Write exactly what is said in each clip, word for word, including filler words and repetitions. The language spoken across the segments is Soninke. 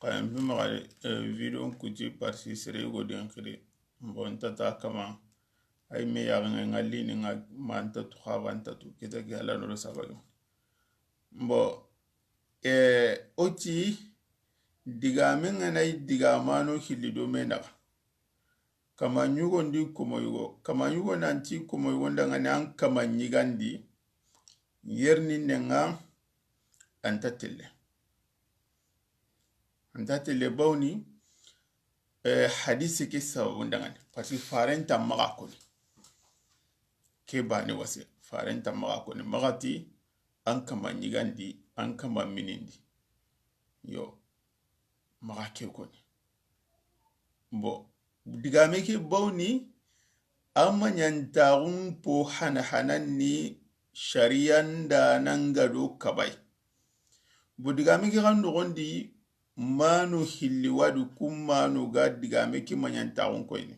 Xa n fi maxa de, eh, video n kuti parce que sere yogo den xiri. Bon, n ta ta kama. Ay me yaxanga ngalli ni nga ma n ta tu xaba n ta tu. Kita ke Alla no sababu. Bon, eh, o ti digame nga na i digamano hilli do me naxa. Kama ɲugo ndi komo yugo. Kama ɲugo nanti komo yugo ndangani an kama ɲigandi. Yerni nenga an ta telle. An ta telle bawni, eh, hadisi ke sababu ndangani. Parce que faren ta maxa koni. Ke bane wase. Faren ta maxa koni. Maxa ti an kama ɲigandi, an kama minindi. Yo. Maxa ke koni. Bon, digame ke bawni, a maɲantaxun po hana hanan ni sariyan da nanga do kabay. Bon, digame ke xa noxondi manu hilli wadu kun manu ga digame ke maɲantaxun koyni.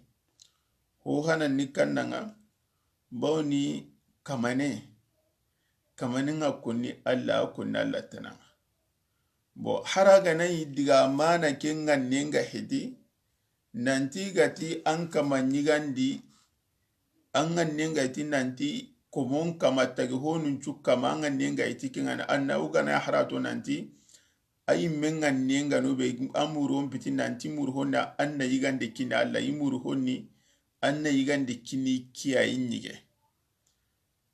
Ho hanan ni kannanga, bawni kamane, kamane nga konni Alla, konni Alla tananga. Bon, hara ga na yi digamana ke ŋanne nga heti, nanti gati an kama ɲigandi, an ŋanne nga heti nanti komon kama tagi honun cu kama, an ŋanne nga heti ke ŋana, anna ugana harato nanti, a yi me ŋanne nga no be, a muru on piti nanti muru honna, anna yigande kini Alla, yi muru honni, anna yigande kini kiya yi ɲige.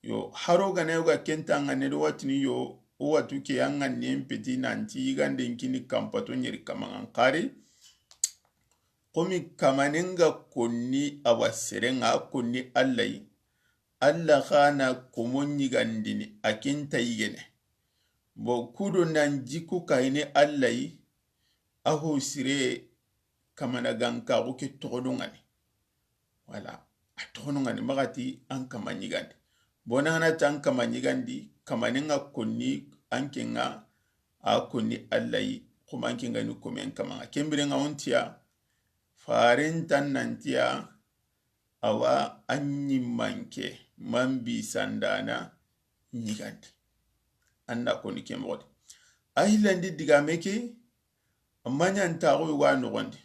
Yo, haro gana yoga kenta ŋanne do watini yo, o watu ke ya ŋanne n peti nanti yigande n kini kampato ɲeri kamaŋan xari. Komi kamanen ga konni awa serenga konni Alla yi. Alla xa na komo ɲigandini a kenta yigene. Bo kudo nan jikku kayini Alla yi. A ho sire kamana gankaxu ke toxodo ŋani. Wala, a toxono ŋani maxati an kama ɲigandi. Bona hana ta an kama ɲigandi, kamanen ŋa konni an ke ŋa, a konni Alla yi, xuma an ke ŋa ni komen kama ŋa. Kembire ŋa on tiya, faren tan nan tiya, awa an ɲimmanke, man bi sandana ɲigandi. An na konni ke moxodi. A hillandi digame ke, amma ɲantaxu yogo a noxondi.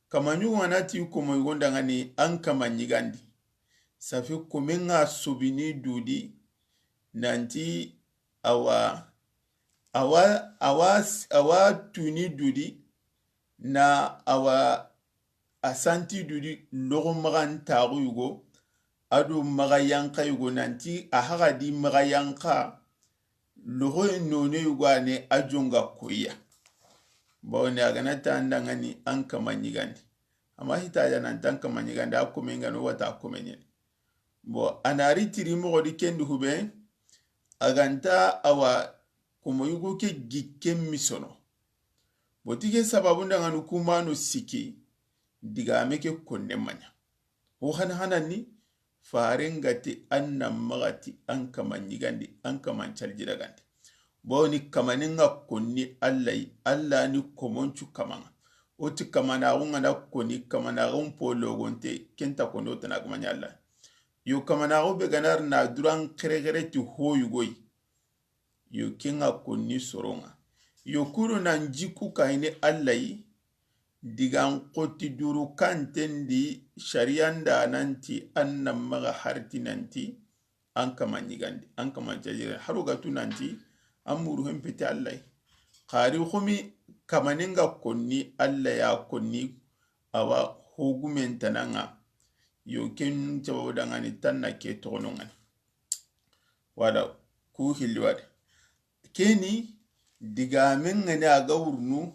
Kama ɲugo ŋa na ti komo yogo ndangani an kama ɲigandi. Safi komen ŋa sobini dudi nanti awa, awa, awa, awa tuni dudi na awa a santi dudi loxo maxantaxu yogo, a do maxa yanxa yogo nanti a haxa di maxa yanxa, loxoye none yugane a jonga koyiya. Bawoni a gana ta ndangani an kama ɲigandi. Amma hitaja nan tan kama ɲigandi a kome ngano wata a kome ɲeni. Bon, a na ri tiri moxo di kendi hube, a ganta awa komo yugo ke gikke misono. Bon, ti ke sababu ndangani kumano siki, digame ke konne maɲa. Wo hana hana ni, faren ga ti an na maxa ti an kama ɲigandi, an kama ncaljiragandi. Bawoni kamanen ŋa konni Alla yi, Alla ni komoncu kama ŋa. O ti kamanaxu ŋa na konni, kamanaxun po logonte, kenta konni o tana gamaɲa Alla. Yo kamanaxu be ga na ri na duran xerexere ti ho yugo yi. Yo ke ŋa konni soron ŋa. Yo kudo nan jikku kayini Alla yi, digan xoti duru kanten di sariyan da nanti an na maxa harti nanti an kama ɲigandi, an kama jajire. Haro ga tu nanti an muru hempeti Alla yi. Xari xumi kamanen ŋa konni Alla ya konni awa hogumen tana ŋa. Yo ken sababu dangani tan na ke toxono ŋani. Wala ku hilli wade. Keni digamen ŋani a ga wurnu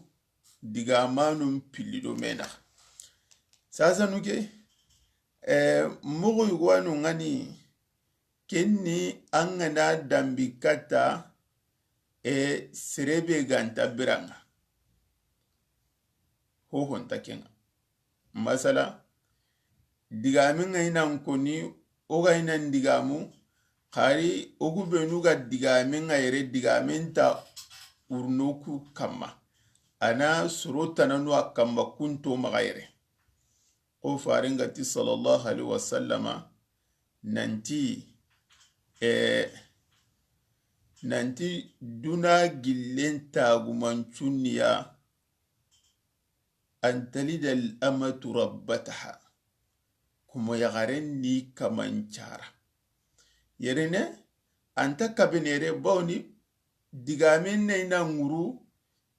digamanun pilli do me naxa. Sasanu ke, eh, moxo yugowanu ŋani kenni an ŋana dambi katta, eh, serebe ganta biranga. Hohonta kenga. Masala, digame ŋa i nan koni, o ga i nan digamu, xari o ku benu ga digame ŋa yere, digame nta wurno ku kamma. A na soro tananu a kamma kunto maxa yere. Ko faren ga ti sallallahu alaihi wasallama, nanti, eh, nanti duna gillen tagumancunniya, أن تلد الأمة ربتها. Komo yaxaren ni kaman cara. Yerine, a nta kabinere bawni, digamen na i na ŋuru,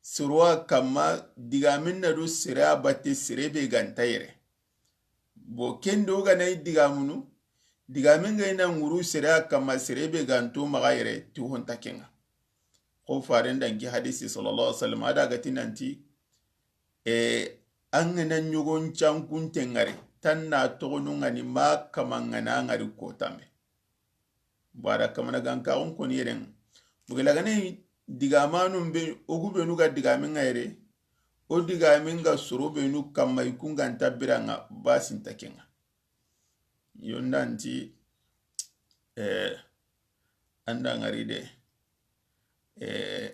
sorowa kamma, digamen na do sere a batte, sere be ga nta yere. Bo kendo ga na i digamunu, digamen ga i na ŋuru sere a kamma, sere be ga nto maxa yere, ti honta kenŋa. Xo faren danki hadisi sallallahu alaihi wasallam, a da ga ti nanti, e, an ga na ɲogon cankunte ŋari, tan na toxonu ŋa ni ma kama ŋa na ŋari kotambe. Bara kamana gankaxun koni yeren. Bugela gane digamanun be, ogu benu ga digamen ŋa yere, o digamen ga soro benu kamma i kun ga nta biranŋa basinta kenŋa. Yondanti, eh, anda ŋari de, eh,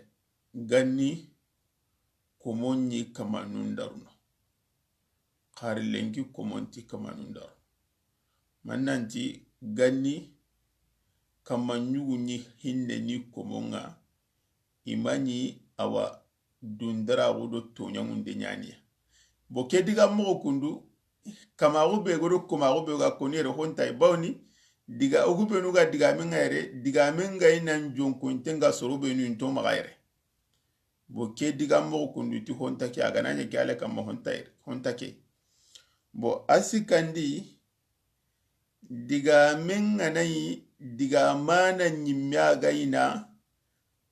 ganni komon ɲi kamanun daruno. Xari lenki komon ti kamanun daru. Mannanti ganni kama ɲugu ɲi hinne ni komon ŋa, i ma ɲi awa dundaraxu do toɲaŋunde ɲaniya. Bo ke diga moxo kundu, kamaxu be godo komaxu be ga koni yere hontayi bawni, diga ogu benu ga digamen ŋa yere, digamen ga i nan jonkonten ga soro benu into maxa yere. Bo ke diga moxo kundu ti honta ke, a ga na ɲa ke ale kamma honta yere, honta ke. Bo a sikandi, digamen ŋa na yi, digamana ɲimme a ga i na,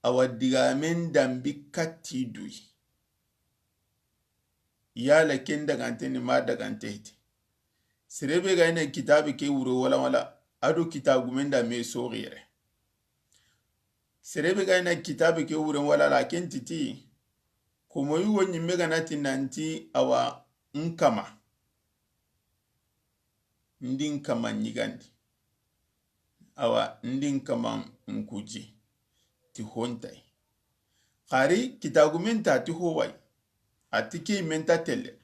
awa digamen dambi katti duyi. Yala ken dagante ni ma dagante heti. Sere be ga i na kitabe ke wure wala wala, a do kitagumen da me soxi yere. Sere be ga i na kitabe ke wure wala la ken titi, komo yugo ɲimme ga na ti nanti awa n kama. Ndi n kama ɲigandi. Awa, ndi n kama n kuji. Ti hontayi. Xari, kitagumen ta ti howai. A ti ke men ta telle.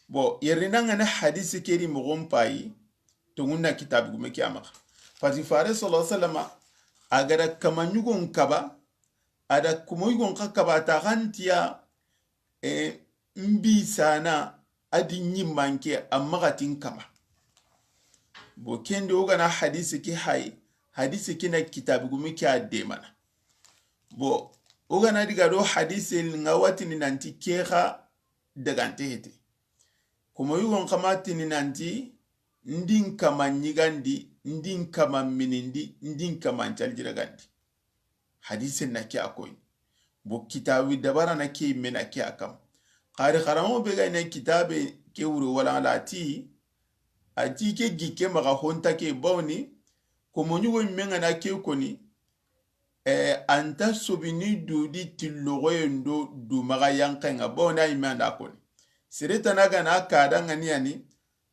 Bo, yerina ŋa na hadisi ke ri moxon payi, tongun na kitabu gume ke a maxa. Parce que fare sallallahu alaihi wasallama, a ga da kama ɲugon kaba, a da komo yugon xa kaba ta xantiya, e, n bi sana a di ɲimmanke a maxa ti n kama. Bo kende o ga na hadisi ke hayi, hadisi ke na kitabi gumi ke a demana. Bo o ga na diga do hadisi ŋa watini nanti ke xa dagante hete. Komo yugon xa ma tini nanti ndi n kama ɲigandi, ndi n kama minindi, ndi n kama ncaljiragandi. Hadise na ke a koyi. Bo kitabi dabara na ke me na ke a kam. Xari xaranŋo be ga na kitabe ke wure wala la ti, a ti ke gi ke maxa honta ke bawni, komo ɲugo me ŋa na ke koni, eh, a nta sobini dudi ti logoyen do du maxa yanqe ŋa bawni a yi me a nda koni. Sere tana ga na ka da ŋa ni yani,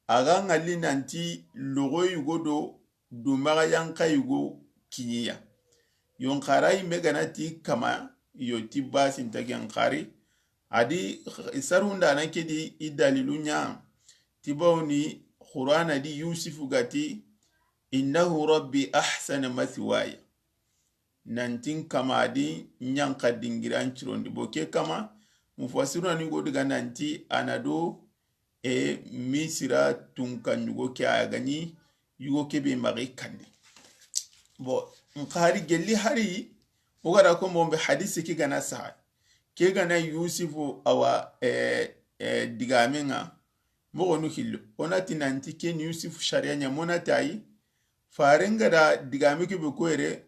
a ga ŋalli nanti logo yugo do du maxa yanqa yugo kiɲiya. Yo n xara yimme ga na ti kama yo ti basinta ke n xari. A di sarunda na ke di i dalilu ɲa ti bawni Qur'ana di Yusufu ga ti, "Innahu rabbi ahsana mathwaya." Nanti n kama a di ɲanqa dingiran cirondi. Bo ke kama, mufassiruna ni go diga nanti a na do, e, Misira tunka ɲugo ke a ga ɲi yugo ke be maxi kandi. Bo n xari gelli hari o ga da ko mo be hadisi ke ga na saha. Ke ga na Yusufu awa, e, e, digame ŋa moxonu hillo. O na ti nanti ken Yusufu sariya ɲa mo na ti ayi. Faren ga da digame ke be ko yere,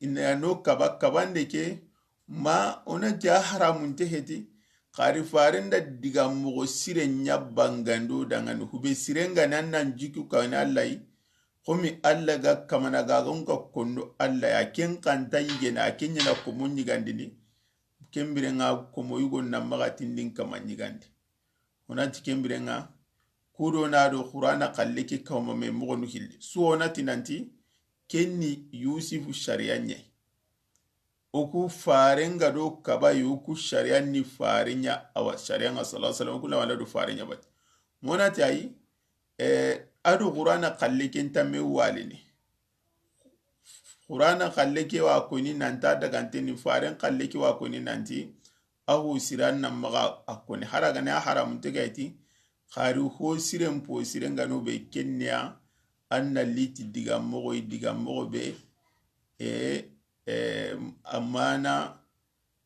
i na no kaba, kabande ke, ma o na ti a haramunte heti, xari faren da diga moxo sire ɲa bangando dangani, hube siren ga nan nan jiku kawani Alla yi, xomi Alla ga kamana ga gon ka kondo Alla ya, ken kanta yigena, ken ɲana komo ɲigandini, ken biren ŋa komo yugo na maxa tindin kama ɲigandi. O na ti ken biren ŋa, kudo na do Qur'ana xalle ke kawma me moxonu hilli. Su o na ti nanti, ken ni Yusufu sariya ɲa yi. O ku faren ga do kaba yo ku sariya ni faren ɲa awa sariya ŋa sallallahu alaihi wasallam ku na wala do faren ɲa bati. Mo na ti ayi, eh, a do Qur'ana xalle ken ta me walini. Qur'ana xalle ke wa koni nanta dagante ni faren xalle ke wa koni nanti a ho sire an na maxa a koni. Hari a ga na a haramunte ga yi ti, xari ho siren po siren ga no be kenneya, an na liti diga moxo yi, diga moxo be, e, e, a mana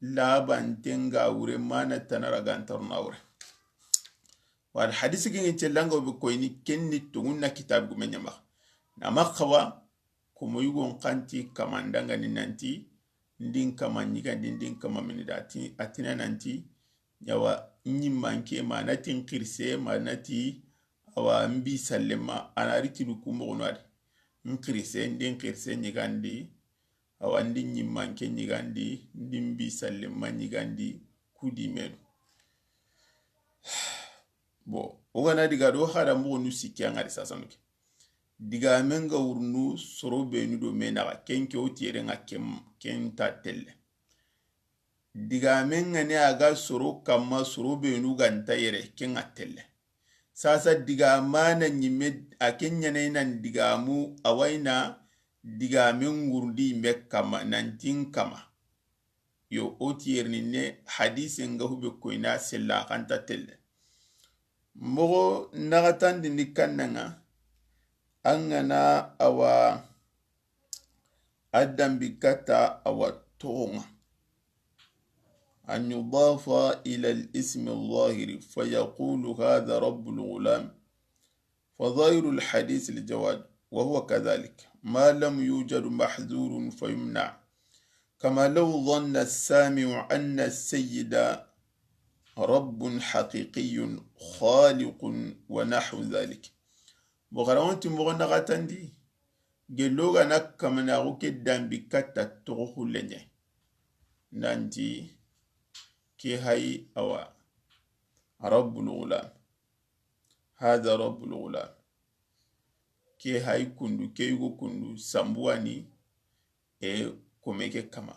labanten ga wure, mana tana ragantaruna wure. Wala hadisi gingin cellanga be koyni kenni tungun na kitabu gume ɲama. Na ma xawa, komo yugon xanti kamandangani nanti, ndin kama ɲigandi, ndin kama minida. Ati-, atina nanti, yawa, ɲimmanke, manati nxirise, manati, awa, mbi sallema, anari tidu kumogono adi. Nxirise, ndin nxirise ɲigandi, awa, ndin ɲimmanke ɲigandi, ndin mbi sallema ɲigandi, kudi medu. Bon, o gana diga do hada moxonu sikki an gari sasanu ke. Digamen ga wurnu soro benu do me naxa, ken ke o tiyere nga ken, ken ta telle. Digamen nga ne a ga soro kamma soro benu ga nta yere, ken nga telle. Sasa digama na ɲimme, a ken ɲanai nan digamu, awayna digamen wurdi me kamma, nantin kamma. Yo, o tiyerini ne, hadise nga hube koyna sella xanta telle. Moxo naxatandi ni kannanga, an gana awa a dambi kata awa toxonga. أن يضاف إلى الاسم الظاهر فيقول هذا رب الغلام، فظاهر الحديث الجواز، وهو كذلك ما لم يوجد محذور فيمنع، كما لو ظن السامع أن السيد رب حقيقي خالق ونحو ذلك. Moxo xaranŋo ti moxo naxatandi, gello ga na kamanaxu ke dambi katta toxo xullenɲe. Nanti ke hay awa, rabbul gulam. Hada rabbul gulam. Ke hay kundu, ke yugo kundu, sambuwani, e kome ke kama.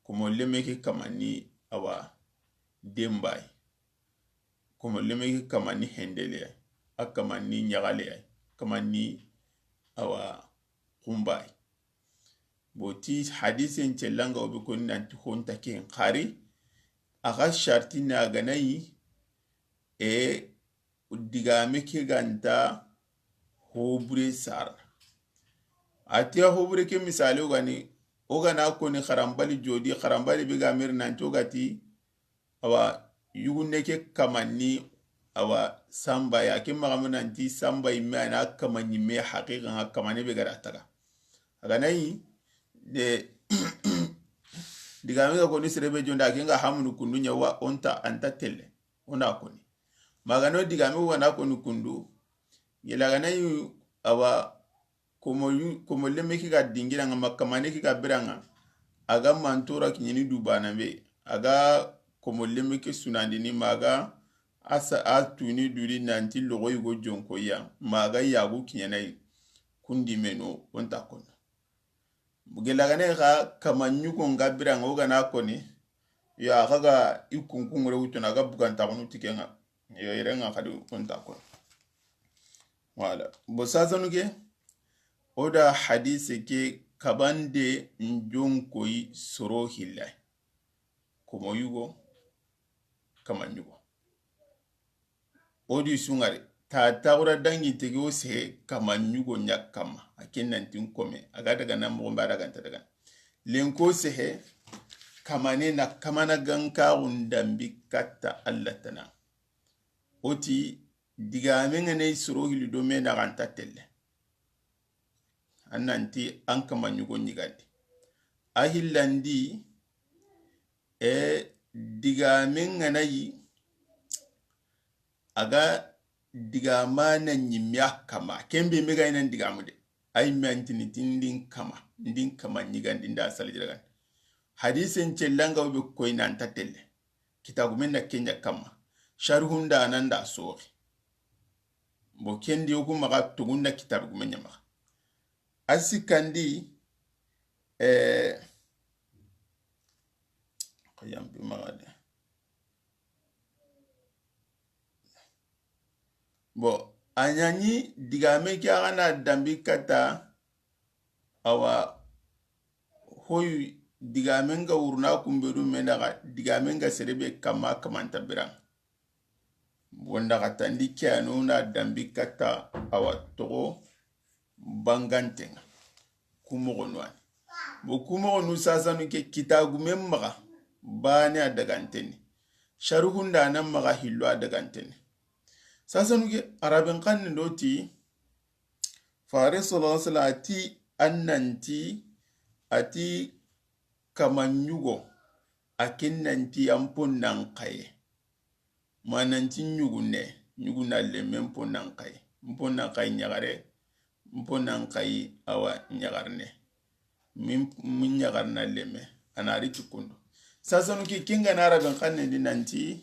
Komo leme ke kama ni awa denbay. Komo leme ke kama ni hendele ay. A kama ni ɲaxale ay. Kama ni awa kumbay. Bo ti hadisen cellanga o be koni nanti honta ke xari. A xa sharti na ganayi, e digame ke ganta hobure sara. A ti a hobure ke misali o gani, o gana koni xaranbali jodi, xaranbali be ga meri nanti o gati, awa, yugunde ke kamanni, awa, samba ya, ke maxamu nanti samba yimme a na kamanni me haqiqa nga kamane be gara taga. A ganayi, de, digame ga koni serebe jonda, ke nga hamunu kundu ɲa wa, onta, anta telle. Ona koni. Magano digame wana koni kundu. Yela ganayi, awa, komo yu-, komo leme ke ga dingira nga, ma kamane ke ga bira nga. A ga mantora kiɲeni du bana be. A ga komo leme ke sunandini maga a sa a tuni dudi nanti logo yugo jonko ya. Maga yagu kiɲenayi. Kundi meno, onta kono. Gelagane xa kama ɲugo nga biranga o gana koni. Yo, a xa ga i kunkungure wutuna, a ga bugantaxunu ti ke nga. Yo, yere nga xadi onta koni. Wala. Bo sasanu ke, o da hadise ke kabande njonkoyi soro hillay. Komo yugo, kama ɲugo. O di sungari, ta taxura dangi tege o sehe kama ɲugo ɲa kama. A ken nanti n kome, a ga daga na moxo mba daga nta daga. Lenko sehe, kamane na kamana gankaxun dambi katta Allah tana. O ti, digame nga ne soro hili do me na ganta telle. An nanti an kama ɲugo ɲigandi. A hillandi, e digame nga na yi, a ga digama na ɲimme a kama. Kembe me ga ina digamu de. Ay me antini tindin kama, ndin kama ɲigandi nda sali jiragan. Hadisen cellanga o be koy nanta telle. Kitabu men na kenya kama. Sharhunda ananda soxi. Bo kendi o ku maxa tugunda kitabu men ɲa maxa. A sikandi, eh, ko yambi maxa de. Bon, a ɲaɲi digame ke a gana dambi kata, awa, hoy digamen ga wuruna kunbe du me naxa, digamen ga sere be kama kamanta biran. Wonda xa tandi ke ya no na dambi katta awa toxo banganten ŋa. Kumoxonu ani. Bo kumoxonu sasanu ke kitagumen maxa bane a daganteni. Sharuhunda nan maxa hillo a daganteni. Sasanu ke arabin xanne do ti, Fare sallallahu alaihi wasallam a ti, an nanti, a ti kama ɲugo, a ken nanti an ponnan xaye. Ma nanti ɲugunne, ɲuguna lemme n ponnan xaye. N ponnan xaye ɲaxare, n ponnan xaye awa ɲaxarne. Min, min ɲaxarna lemme, a na ri ti kundu. Sasanu ke ken ga na arabin xanne di nanti,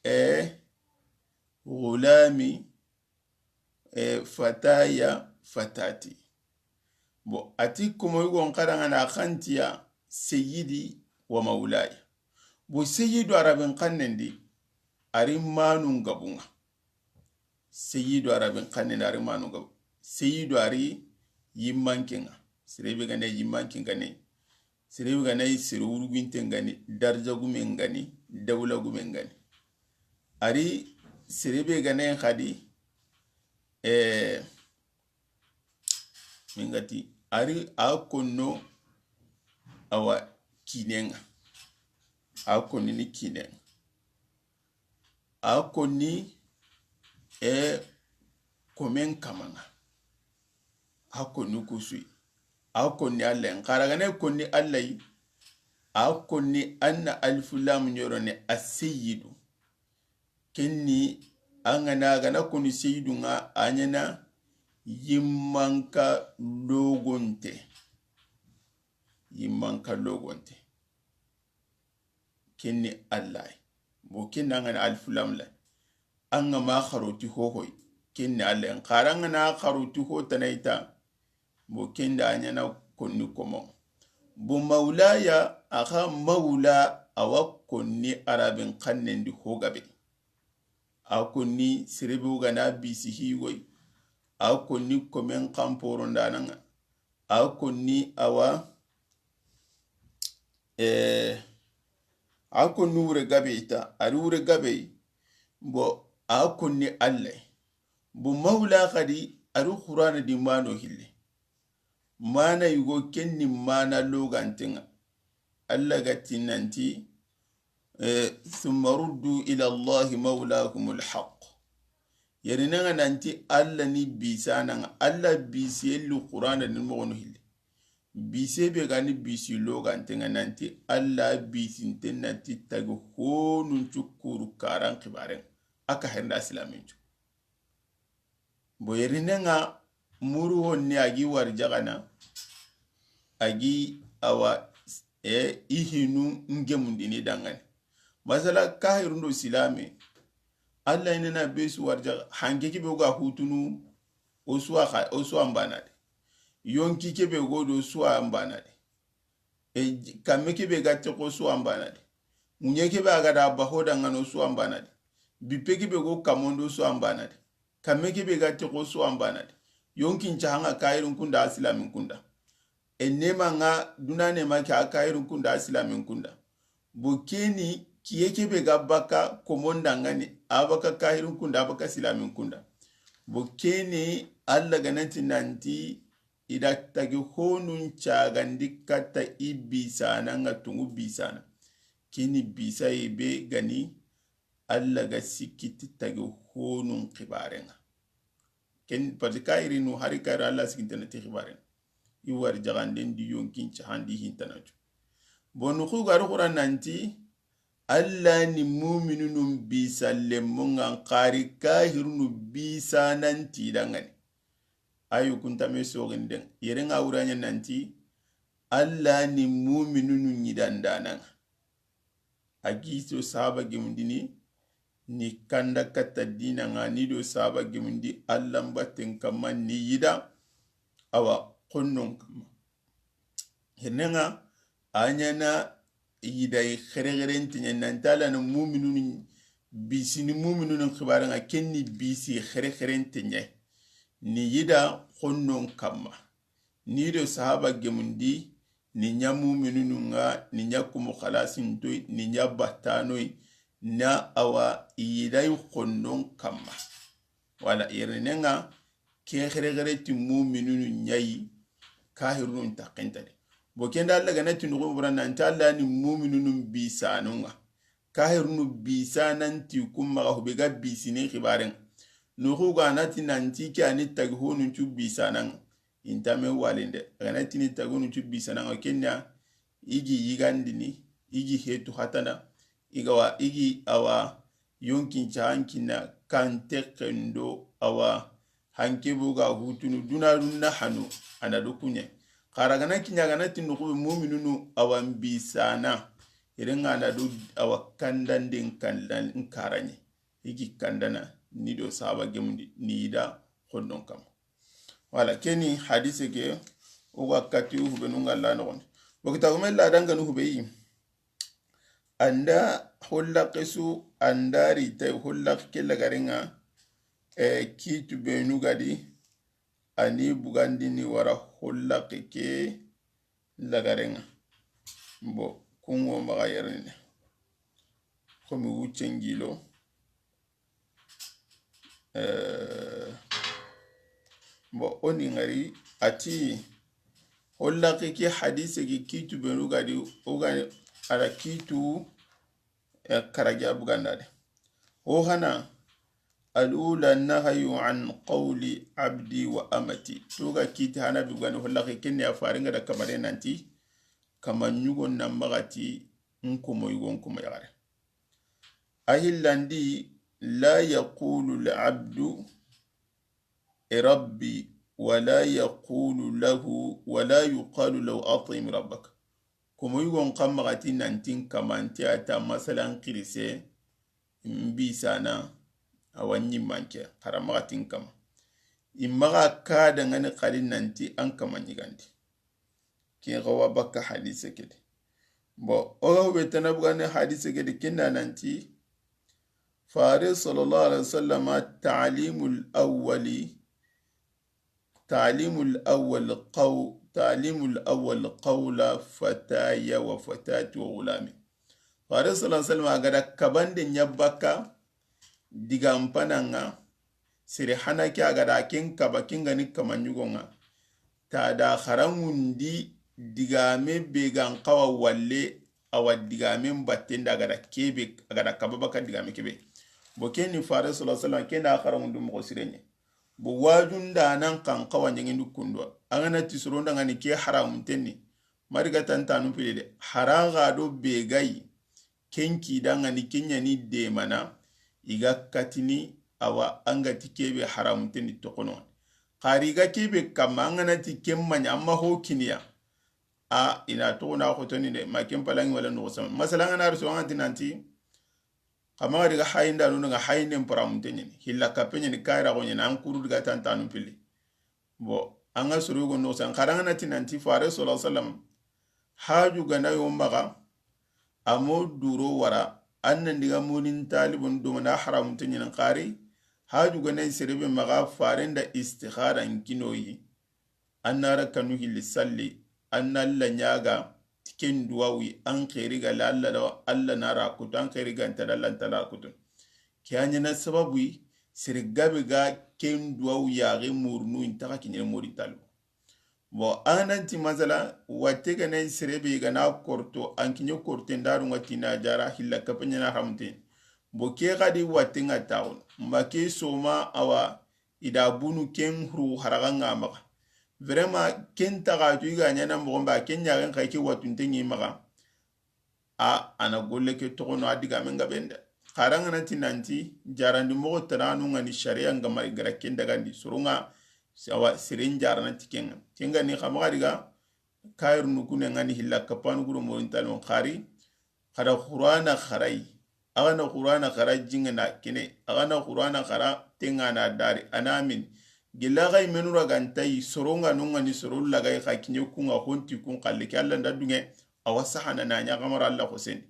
e, gulami, e, fataya, fatati. Bon, a ti komo yugo n xara ŋa na xantiya sayyidi wa maulaya. Bon, sayyidu arabin xannen di, a ri manu n gabun ŋa. Sayyidu arabin xannen di, a ri manu n gabu. Sayyidu a ri yimmanken ŋa. Sere be ga na yimmanken ŋa ne. Sere be ga na yi sere wuruginten ŋa ni, darja gumen ŋa ni, dawla gumen ŋa ni. A ri sere be ga na yi xadi, eh, mingati, a ri a konno awa kinen ŋa. A konni ni kinen ŋa. A konni, e, komen kaman ŋa. A konni kusuyi. A konni Alla yi. N xara ga na konni Alla yi. A konni an na alifu lamu ɲorone a sayyidu. Kenni an ga na, a ga na konni sayyidu ŋa, a ɲaana yimmanka logonte. Yimmanka logonte. Kenni Alla yi. Bo kenni an ga na alifu lam la. An ga ma xaroti hohoy. Kenni Alla yi. N xara an ga na xaroti ho tana yi ta. Bo ken da a ɲaana konni komo. Bo maulaya, a xa maula, a wa konni arabin xannen di ho gabe. A konni sere be ga na bisi higoy. A konni komen xanporondanan ŋa. A konni awa, eh, a konni wure gabe yi ta, a ri wure gabe yi. Bo a konni Alla yi. Bo maula xadi, a ri Qur'ana di mano hille. Mana yugo kenni mana loganten ŋa. Alla ga ti nanti, eh, thumma ruddu ila Allahi maulahumul haqq. Yeri na ŋa nanti Alla ni bisanan ŋa, Alla bisi yelli Qur'ana ni moxonu hille. Bise be ga ni bisi loganten ŋa nanti Alla bisinten nanti tagi honun cukuru karan xibaren. A ka hernda silamin cu. Bo yeri na ŋa muru honni a gi warjaxana, a gi awa, e, i hinu ngemundini dangani. Masala, kahirun do silame, Alla ina na be su warjaxa, hanke ke be ga hutunu, o su a xa, o su a n bana de. Yonki ke be go do, o su a n bana de. E, kamme ke be ga te ko su a n bana de. Ŋuɲe ke be a ga da baho dangano su a n bana de. Bippe ke be go kamondo su a n bana de. Kamme ke be ga te ko su a n bana de. Yonkin ca hanga kayirin kunda a silamin kunda. E nema ŋa duna nema ke a kayirin kunda a silamin kunda. Bo keni kiye ke be ga baka komondangani a baka kayirin kunda a baka silamin kunda. Bo keni Alla ga na ti nanti i da tagi honun cagandi katta i bisana ŋa tungu bisana. Keni bisa ye be gani Alla ga sikki ti tagi honun xibaren ŋa. Ken, parce que kahirinu hari kahiri Alla sikkintana ti xibaren. I wari jaxanden di yonkin cahandi hintana cu. Bonu xugari xura nanti, Alla ni muminunun bisa lemmun ŋa n xari kahirunu bisa nanti dangani. Ayu kuntame soxinden. Yere ŋa wuranya nanti, Alla ni muminunun ɲidandana ŋa. A gi do sahaba gemundini, ni kanda katta dina ŋa, ni do sahaba gemundi Alla n batten kamma ni yida, awa, xonnon kamma. Henne ŋa, a ɲana yidayi xerexerente ɲa, nanti Alla na muminunu bisini, muminunu xibaren ŋa, ken ni bisi xerexerente ɲa. Ni yida xonnon kamma. Ni do sahaba gemundi, ni ɲa muminunu ŋa, ni ɲa kumu xalasintoy, ni ɲa battanoy, na awa i yidayi xonnon kamma. Wala irinenga ke xerexere ti muminunu ɲayi, kahirunun taxentadi. Bo kenda Allah gana ti noxu bura nanti Allah ni muminunu bisanonga. Kahirunu bisananti kummaxa hube ga bisini xibaren. Noxu ga nati nanti ke ani tagi honun cu bisananga. Intame walinde. Gana tini tagi honun cu bisananga kenya igi yigandini, igi hetu hatana, igawa, igi awa yonkin cahankina kante kendo awa hanke boga hutunu duna dunna hanu ana do kunye. Xara gana kinya gana tinu kube muminunu awa mbisana. Irenga ana do awa kandande kandan nkaranye. Igi kandana ni do sahaba gemundi ni yida xonnon kamma. Wala keni hadise ke o ga kati hubenu nga la noxondi. Bokita gume la danganu hubeyi. Anda hollaqe su, anda ritay hollaqe ke lagarenga, e, kitu benu gadi, ani bugandini wara hollaqe ke lagarenga. Bo, kungo maxa yerine. Komi wuccengilo. Eh, bo, oni ngari, ati, hollaqe ke hadise ke kitu benu gadi, o gani, ala kitu, e, karaja bugandade. O hana, alula nahayu an qawli abdi wa amati. Tuga kiti hana bugani hollaqe kenne ya faringa da kamare nanti, kama nyugo na magati, nkomo yugo nkomo yagare. Ahillandi, la yaqulu al abdu, e Rabbi, wala yaqulu lahu, wala yuqalu lahu atim rabbak. Komo yugon xa maxati nantin kamanti a ta masalan xirise, mbisana, awa ɲimmanke, xara maxatin kama. I maxa ka dangani xali nanti an kama ɲigandi. Ken xawa bakka hadise kedi. Bon, o ga hube tana bugane hadise kedi kinna nanti, Fare sallallahu alaihi wasallam, ta'limul awwali, ta'limul awwal qaw-, ta'limul awwal qawla fataya wa fatati wa gulami. Fare sallallahu alaihi wasallam, a gada kabande ɲa bakka diga mpananga, sere hana ke a gada ken kaba, ken gani kama ɲugonga. Ta da xaranŋundi digame be gan xawa walle, awa digame mbatten da a gada kebe, a gada kaba baka digame kebe. Bo keni Fare sallallahu alaihi wasallam, kenda xaranŋundi moxo sirenye. Bo wajunda nan kan xawa ɲangindu kundo. An gana ti soronda ngani ke haramuntenni. Mariga tantanu pile de. Haran ga do be gayi. Ken kidangani, ken ɲani demana, i ga katini, awa, an ga ti kebe haramuntenni toxono. Xari ga kebe kama, an gana ti ken maɲa, amma ho kiniya. A, ina toxo na xotoni de, ma ken palangi wala noxo sama. Masala an gana riso, an ga ti nanti, kama ga diga hayinda, nuna ga hayinden paramunte ɲani. Hilla kape ɲani, kayra xo ɲani, an kuru diga tantanu pili. Bon, an ga soro yogo no san, xara an gana ti nanti Fare sallallahu alaihi wasallam, haju gana yo maxa, amo duro wara, an nan diga munin talibun do mana haramunte ɲini xari, haju gana serebe maxa Faren da istikhara nkinoyi, an na ra kanu hilli salli, an na Alla ɲaga, ti ken duwawi, an xeri ga la Alla da, Alla na ra kutu, an xeri ga nta da, Alla nta da kutu. Ke a ɲana sababu yi, sere gabe ga ken duwawu yaxe murunu, inta xa kiɲene mori talibo. Bon, an nan ti masala, watte ga na sere be ga na korto, an kiɲe korte ndaru nga tina jara hilla kape ɲana haramte. Bon, ke xadi watte nga taxun. Ma ke soma awa, i da bunu ken huru haraga nga maxa. Vraiment, ken taxatu i ga ɲana moxo mba, ken ɲaxen xa ke watunte ɲi maxa. A, a na golle ke toxono a digamen gaben da. Xara an gana ti nanti, jarandi moxo tananu nga ni sharia nga mari gara ken dagandi. Soronga, sawa, seren jarana ti kenga. Kenga ni xa maxa diga, kayirunu kune nga ni hilla kapanu kuro morin talon xari, xara Qur'ana xarai. A ga na Qur'ana xara jinga na kine, a ga na Qur'ana xara tenga na dari, a na min. Gila ga i menu ra ga nta yi, soronga nonga ni soro lagai xa kiɲe kunga honti kun xalle ke Alla nda dunge, awa sahana na ɲa gamara Alla xosendi.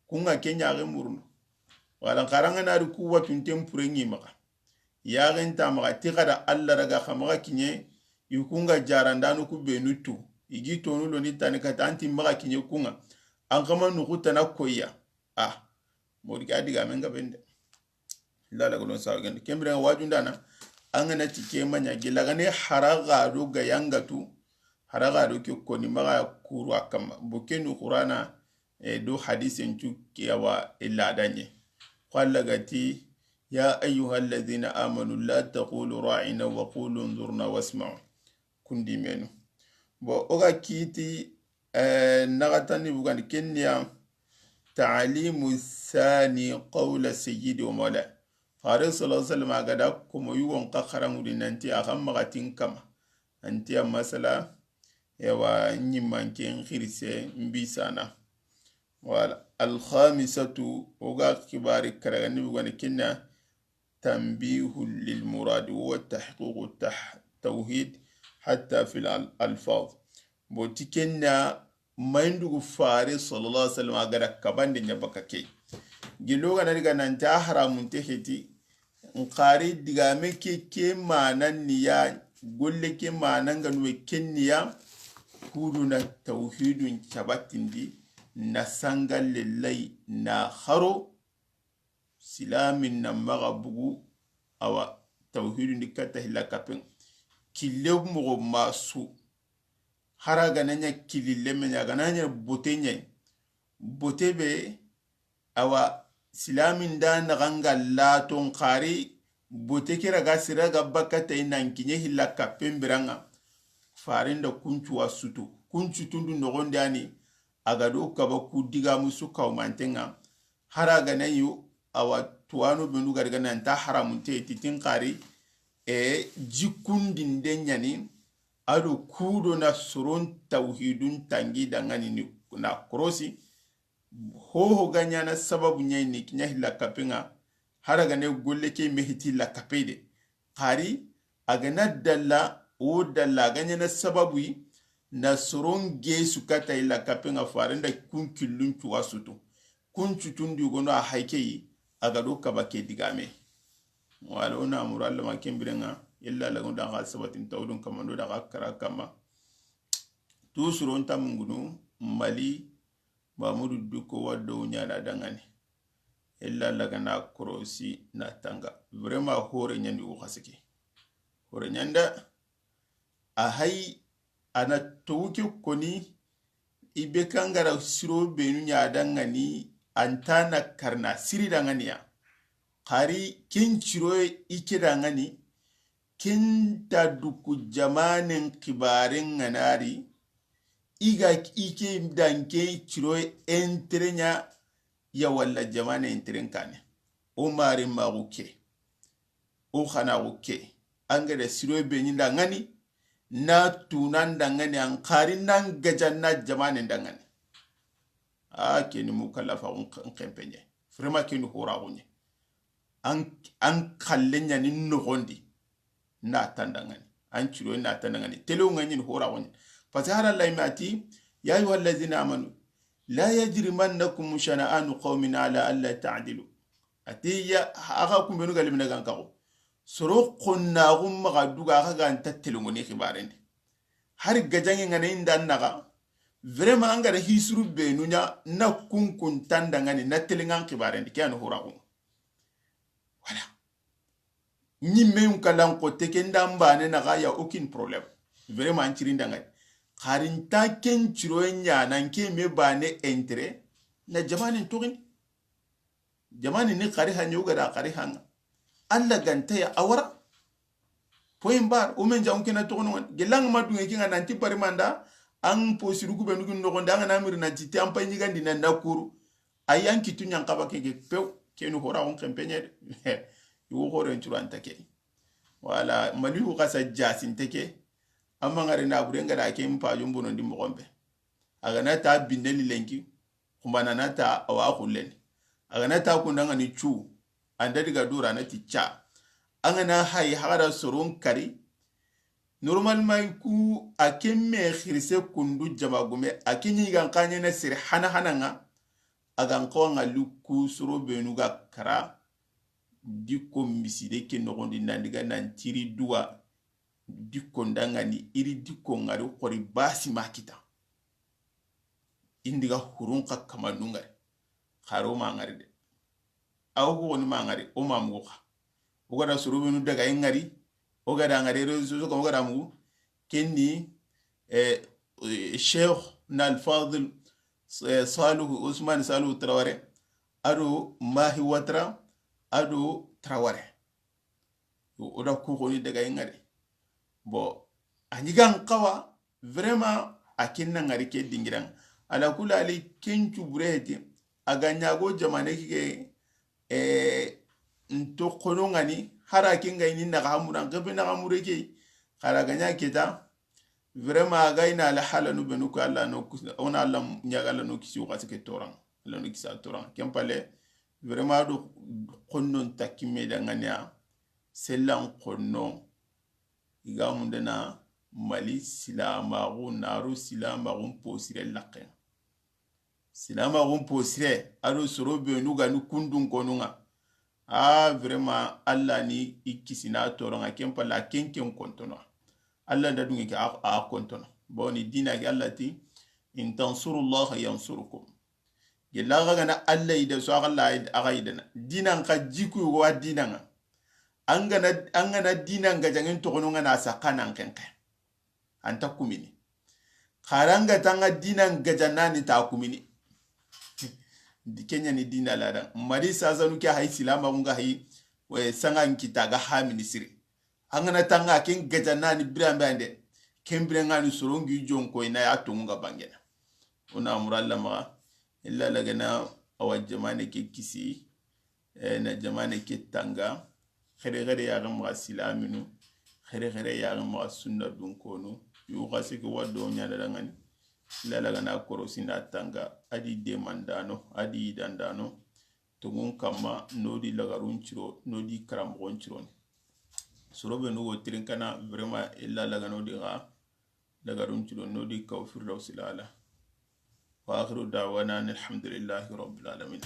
Kunga ke ɲaxe murunu. Wala xara an gana ri ku watunten pure ɲi maxa. Yaxen ta maxa ti xada Alla raga xa maxa kiɲe, i kunga jarandanu ku benu tu. I gi tonu lo ni tani kata, an ti maxa kiɲe kunŋa. An xa ma nuxu tana koyiya. A, modi ke a digamen ga bende. Lala golon sawa gende. Kembire wajundana, an ga na ti ke maɲa gilagane haraga do ga yangatu, haraga do ke koni maxa kuru a kamma. Bo kenu Qur'ana, e, do hadisen cu ke awa illa danye. Ko Allah ga ti, "Ya ayyuhallazina amanu la taqulu ra'ina wa qulu unzurna wasma'u." Kundi menu. Bo o ga kiti, e, naxatani bugandi kenniya, ta'limu sani qawla sayyidi wa mawla. Fare sallallahu alaihi wasallam a ga da komo yugon ka xarangudi nanti a xa maxa tin kama. Anti a masala, ewa, ɲimanke n xirise n bisana. Wala. Alkhamisatu, o ga xibari karagandi bugandi kinna, tanbihu lil murad wa tahqiqu tah-, tawhid hatta fil al-, alfaz. Bo ti kenna, mayindugu fare sallallahu alaihi wasallam a ga da kabande ɲa baka ke. Gillo ga na diga nanti a haramunte heti, n xari digame ke, ke manan niya, golle ke manan ga nuwe kenniya, kuduna tawhidun cabatindi, na sanga lellai, na haro, silamin na maxa bugu, awa, tawhidun di katta hilla kapen. Kille moxo masu, hara ga na ɲa kili lemme ɲa, ga na ɲa bote ɲa, bote be, awa, silamin da naxanga laton xari, bote ke raga sira ga bakata i nan kiɲe hilla kapen biranga. Farinda kuncu wa sutu. Kuncu tundu noxondi ani, a ga do kaba ku digamu su kawmantenga. Hara ga na yu, awa, tuwano benu ga daga nanta haramunte titin xari, e, jikundinde ɲani, a do kudo na soron tawhidun tangi dangani ni na korosi, hoho ga ɲana sababu ɲayini kiɲa hilla kapenga, hara ga ne golle ke me hiti la kape de. Xari, a ga na dalla, o dalla, a ga ɲana sababu yi, na soron gesu kata illa kapenga farenda kun killun cuwa sutu. Kun cutundi gono a hayke yi, a ga do kaba ke digame. Wala o na muru Allah ma kembirenga, illa lagun da xa sabatin tawdun kamando da xa kara kama. Tu suron tamungunu, Mali, Mamudu Duko wa do ɲana dangani. Illa lagana korosi na tanga. Vraiment hore ɲandi o xasiki. Hore ɲanda, a hay, a na towuke koni, i be kangara siro benu ɲa dangani, anta na karna siri dangani ya. Xari ken ciro i ke dangani, ken ta duku jamanen xibaren ŋanari, i ga i ke danke ciro entere ɲa ya walla jamanen enteren kane. O mari maxu ke, o xanaxu ke, an ga da siro be ɲi dangani, na tunan dangani, an xari nan gajan na jamanen dangani. A keni mu kallafa n xempeɲe. Vraiment keni horaxuɲe. An, an xalle ɲani noxondi. Na tandangani. An ciro na tandangani. Telew ŋa ɲini horaxuɲe. Parce que hara Allah ma ti, "Ya ayyuhallazina amanu, la yajrimannakum shana'anu qawmin ala alla ta'dilu." A ti ya, axa kumbenu galimina gankaxo. Soro xonnaxu maxa duga axa ga nta telengoni xibarendi. Hari gajange ŋa na inda naxa, vraiment an ga da hisuru benu ɲa na kunkun tandangani na telengan xibarendi ke ani horaxu. Voilà. Ɲimme yun kalan ko teke nda mbane naxa ya aucun problème. Vraiment an cirinda ŋa. Xarinta ken ciro ɲa nan ke me bane intérêt na jamanen toxini. Jamani ni xari hanye o ga da xari hanga. Alla ganta ya awara. Point barre, o men ja on kena toxono wan. Gelang ma dunge kinga nanti bari manda, an po sirugu be nugun noxonda, an na miri nanti te an pay ɲigandi na nakuru. Ay an kitu ɲan xaba ke ke pew, kenu hora on kempeɲe de. Iwo hore ncuru anta ke. Wala, malihu xasa jasinte ke. Amma ngare na bure ngara ke mpa jumbono ndi moxombe. A ga na ta binde ni lenki, xumbana na ta awa xulleni. A ga na ta kunda ŋa ni cu, anda diga dura na ti ca. An ga na hayi hagara soron kari, normalement ku a ke me xirise kundu jamagume, a ke ɲi gan xaɲe na sere hana hana ŋa, a gan xawa ŋa lu ku soro benu ga kara, di ko miside ke noxondi nan diga nan tiri duwa, dikko ndangani, i ri dikko ŋari xori basi ma kita. I ndi ga hurun xa kamandu ŋari. Xaro ma ŋari de. Aw ko ni ma ŋari, o ma mugu xa. O ga da soro benu daga i ŋari, o ga da ŋari rezo so, o ga da mugu. Kenni, eh, eh, Cheikh na Al Fadil, eh, Salihu, Ousmane Salihu Traoré, ado Mahi Watra, ado Traoré. Yo, o da ku xoni daga i ŋari. Bon, a ɲi gan xawa, vraiment, a ken na ŋari ke dingiran. Ala kulli hali, ken cu bure heti, a ga ɲago jamane ke, eh, nto xono ŋani, hara ken ga ini na ga hamuran, kebe na ga mure ke, xara ga ɲa keta, vraiment, a ga ina ala halanu benu ko, Allah no kis-, ona Allah ɲaga Allah no kisi o xasi ke toran. Allah no kisa toran. Ken pale, vraiment, do xonnon takki me da ŋaniya, sellan xonno, i ga mundena Mali silamaxu, naru silamaxun posire laxen. Silamaxun posire, ado soro benu ga ni kundun konunga. A, vraiment, Allah ni i kisina toronga, ken pala ken ken kontono. Allah nda dungi ke a, a kontono. Boni dina ke Allah ti, "In tansurullaha yansurukum." Gella ga gana Allah ida so, Allah id-, aga idana. Dinan ka jiku wa dinanga. Angana, angana dinan ga jangen tokono ngana sakanan kenke. Anta kumini. Xaranga tanga dinan gajanani ta kumini. Di kenya ni dina ladan. Mari sasanu ke hay silama nga hay, we sangan kita ga ha minisiri. Angana tanga ken gajanani birambe ande. Ken birengani sorongi jonko ina ya tonga bangena. Ona muralla ma illa lagana awa jamane ke kisi. Eh, na jamane ke tanga, xere xere yaxen maxa silaminu, xere xere yaxen maxa sunna dunkonu, yuxase ke wa do ɲana dangani, lalagana korosi na tanga, a di demandano, a di yidandano, tongun kamma, no di lagarun ciro, no di karamoxon cironi. Soro be no wo tirinkana, vraiment, illa lagano di xa, lagarun ciro, no di kaw Firdawsi lala. Wa akhiru da'wana anil hamdulillahi rabbil alamin.